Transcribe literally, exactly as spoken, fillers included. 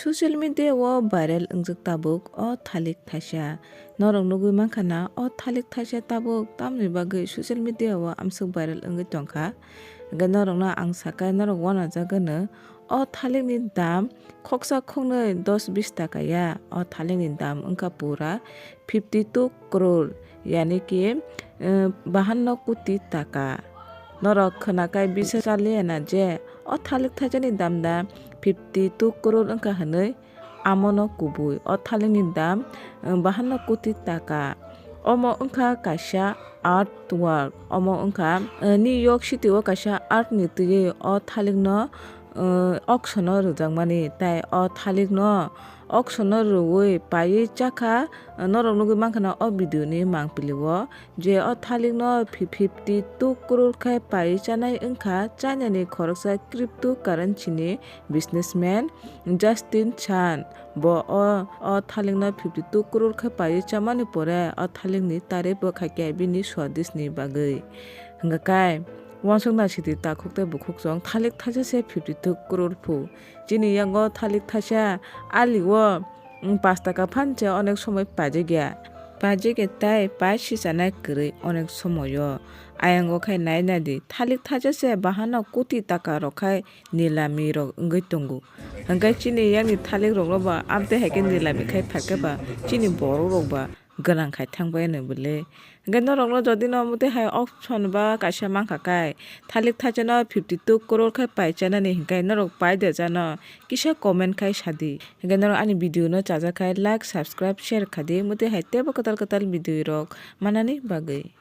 Social media o viral wngjak tabuk o thalik thaisa. Norok nugwi mankha na o thalik thaisa tabuk tamni bagwi social media o amswk viral wngwi tongkha. Hwnkhe norokno ang sakha norok uanajak hwno o thalikni dam khoksa khoknwi dos bis taka ya. O thalikni dam wngkha pura fifty two crore, yani ki, eh, bahanno koti taka. Norok khwnakhai bisa chaliya na je o thalik thaisani dam da fifty two crore wngkha hwnwi, amono kubui o thalikni dam, eh, bahanno koti taka. Omo wngkha kaisa artwork, omo wngkha, eh, New York City o kaisa art ni twiwi o thalikno, eh, auction o rwjakmani, tai o thalikno auction o rwui paiwi chakha, norok nugwi mankha na o video ni mangpili o je o thalik no fifty two crore khai paiwi chanai wngkha China ni khoroksa cryptocurrency ni businessman Justin Chan. Bo o, o thalik no fifty two crore khai paiwi chamani pore o thalik ni tarif bo khaikhe bini swadis ni bagwi. Hwnkha kai wansukna sidi takhuk tei bukhuk chwng thalik thaisa se fifty two crore phu. Chini yango thalik thaisa ali o, mm, pash taka phan se onek somoi paijak ya. Paijak ya tai pai sichanai kwrwi onek somoi o. Ayang o khai nai nai di, thalik thaisa se bahano koti taka rok khai nilami rok wngwi tongo. Hwnkhe chini yakni thalik rok no ba amtwi hai khe nilami khai phaikhe ba chini borok rok ba gwnang khai thang bai no bwle. Hwnkhe norok no jodi no omo twi hai auction ba kaisa mankha kai thalik thaisa no fifty two crore khai pai chanani hwnkhe norok pai de jano kisa comment khai sadi. Hwnkhe norok ani video no chajak khai like, subscribe, share khadi, omo twi hai teibo kwtal kwtal video rok manani bagwi.